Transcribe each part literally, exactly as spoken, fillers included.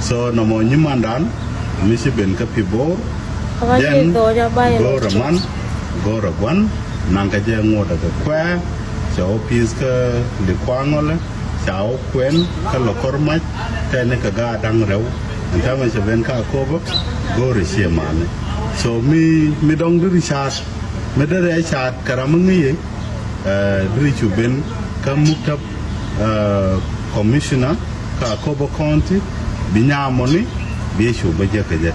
So nɔmɔ nyimandan mi ci ben kä Pibor. Jɛn go̱o̱rɛ man, go̱o̱rɛ gua̱n, naŋ kɛ jɛ ŋotdɛ kɛ kuɛɛ. Cɛ wä pi̱i̱th kä Likuaŋɔlɛ, ca wä kuɛn kä Lɔkɔr Mac, tɛni kɛ gaat da̱ŋ rɛw. Ɛn täämɛ cɛ ben kä Akobo, go̱o̱rɛ ciɛ mani. So mi, mi dɔ̱ŋ deri caat, mi deri ɛ caat kɛ ram mi ŋi̱i̱c, eh, deri cu ben kä muktab, eh, commissioner kä Akobo County, bi nyamɔni, bi cu bä jek kɛ jɛ.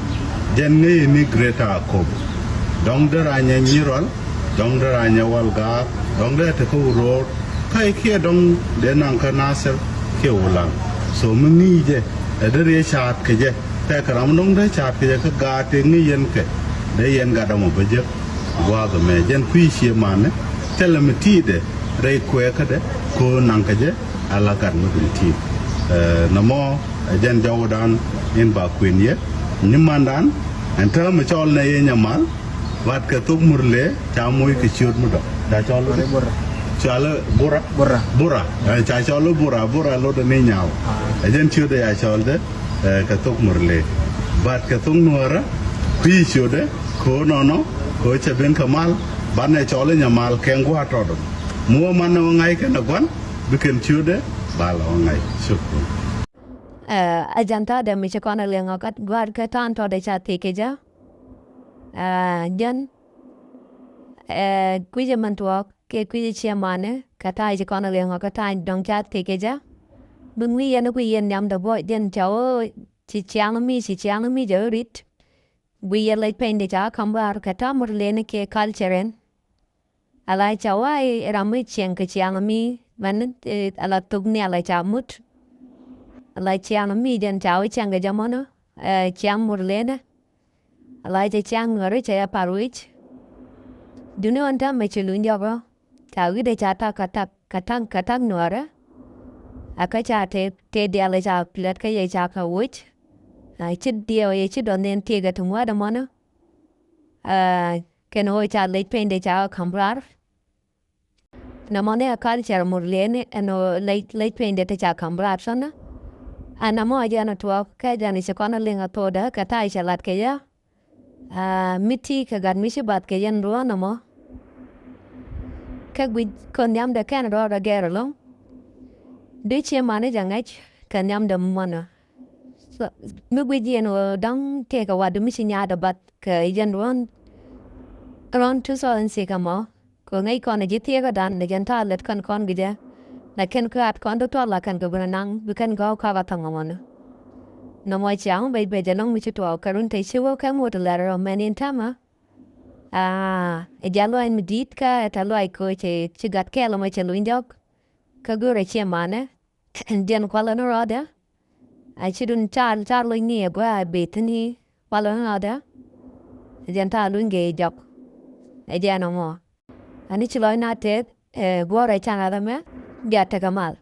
Jɛn ŋäcni Greater Akobo. Dɔ̱ŋ deri a nyɛ Nyirɔl, dɔ̱ŋ deri a nyɛ Walgaak, dɔ̱ŋ deri a te kä Uror, kä i̱ kiɛ dɔ̱ŋ dee naŋ kä Nasir kiɛ Wulaŋ. So mi ŋi̱i̱c jɛ, ɛ deri ɛ caat kɛ jɛ. Tɛkɛ ram dɔ̱ŋ dee caat kɛ jɛ kä gaat tëë ŋi̱i̱c yɛn kɛ, dee yɛn gat dɔ̱ŋ bä jek. Gua̱a̱th ɛmɛ jɛn kui̱ cië manɛ, thilɛ mi ti̱i̱dɛ rɛy kuɛɛkädɛ, ko̱ naŋ kɛ jɛ, ala gat mi bin ti̱i̱t. Eh, nɔmɔ, eh, jɛn jɔwdan in ba kuën yɛ. Nyimandan, ɛn täämɛ cɔl nɛ yɛ nyamal, bat kɛ thok Murle, ca moc kɛ ciöt mi dɔ̱k. Ca cɔl? Bura. Cɔl Bura? Bura. Bura. Eh, ca cɔl Bura, Bura lotdɛ ni nyaw. Ah. Ɛ jɛn ciötdɛ ya cɔldɛ, eh, kɛ thok Murle. Bat kɛ thok Nuäärä, kui̱ ciötdɛ, ko̱ nɔnɔ, ko̱ cɛ ben kɛ mal, banɛ cɔl i̱ nyamal kɛn gua̱a̱r tɔt ɔ. Mi wä man ni wä ŋa̱c kɛn ɛ gua̱n, bi kɛn ciötdɛ, ba la wä ŋa̱c. Shukran. Eh, a jɛn ta̱a̱dɛ mi ci kɔn a liɛŋ ɔ kä gua̱a̱r kɛ ta̱a̱n tɔt ɛ ca thiec kɛ jɛ. Eh, jɛn, eh, kui̱c ɛmɛn tuɔɔk, kɛ kui̱c ɛ ciɛ manɛ, kɛ ta̱a̱ ci kɔn a liɛŋ ɔ kä ta̱a̱ dɔ̱ŋ ca thiec kɛ jɛ. Bi ŋui̱ yɛn i̱ kui̱ yɛn nhiamdɛ buɔc, jɛn ca ɣöö ci ciaŋ mi, ci ciaŋ mi jɛ ɣöö rit. Guiy yɛ lɛc pɛny de ca ka̱m raar kɛ ta̱a̱ Murleni kɛ culture ɛn. Ala ca wa̱a̱ i̱ ram mi ciɛŋ kɛ ciaŋ mi mɛn, eh, ala thok ni ala ca mut. Ala ciaŋ mi jɛn ca wä ciaŋ kɛ jɛ mɔnɔ, eh, ciaŋ Murleni. Ala cɛ ciaŋ Nuäärä cɛ yɛ par wi̱c. Duni ɣän täämɛ ci luny diɔk ɔ. Ca wi̱cdɛ ca tak kɛ tak kɛ tak kɛ tak Nuäärä. A kä ca te te diaal ca pilat kä yɛ ca kɛ woc. A ci diɛw yɛ ci dɔn nen tëëkɛ ti ŋuädɛ mɔnä. A kɛn ɣöö ca lec peny de ca ka̱m raar. Nɔmɔ ni a culture Murleni ɛn ɣöö lec lec peny de te ca ka̱m raar tɔnä. A nɔmɔ a jɛn a tuɔɔk kɛ jɛn ci kɔn a liŋ a thokdä kɛ ta̱a̱ cɛ lat kɛ yɛ. A mi ti kɛ gat mi ci bath kɛ yɛn ruɔ̱n ɛmɔ. Kɛ guic kɔn nhiamdɛ kɛn rɔɔd ɛ gɛr ɛlɔ̱ŋ. Dee ciɛ mani jɛ ŋäc kɛ nhiamdɛ mɔnɔ. So, mi guic yɛn ɣöö da̱ŋ tëëkɛ watdu mi ci nyaatdɛ bath kɛ yɛn ruɔ̱n. Ruɔ̱n two thousand six ɛmɔ. Kɛ ŋäc kɔn ɛ ji̱ thieekädan ni jɛn ta̱a̱ lät kɛn kɔn gicɛ. Lakin kɛ ɣa̱t kɔn ti thuɔ̱k la kɛn kɛ ben ɛ naŋ bi kɛn gɔ̱o̱k kakä thäŋ ɛmɔni. Nɔmɔ ciaŋ bec bec ɛlɔ̱ŋ mi ci tuɔɔk kɛ run te ci wä kɛ ŋot lɛr rɔ mɛn in täämɛ. Aa, ɛ jɛ luac mi di̱i̱t kä ɛ tɛ luac kɛ ci ci gat kɛɛl ɛmɔ cɛ luny diɔ̱k. Kä go̱o̱rɛ ciɛ manɛ. Jɛn kualä ni rɔɔdɛ. A ci dun car car loc ni ɛ gua̱a̱ beth ni kualä ni rɔɔdɛ. Jɛn ta̱a̱ luny gɛ jɔk. Ɛ jɛn ɛmɔ. Ani ci lɔcna tëëth, eh, guɔ̱rɛ can ɣath ɛmɛ, bia tekɛ mal.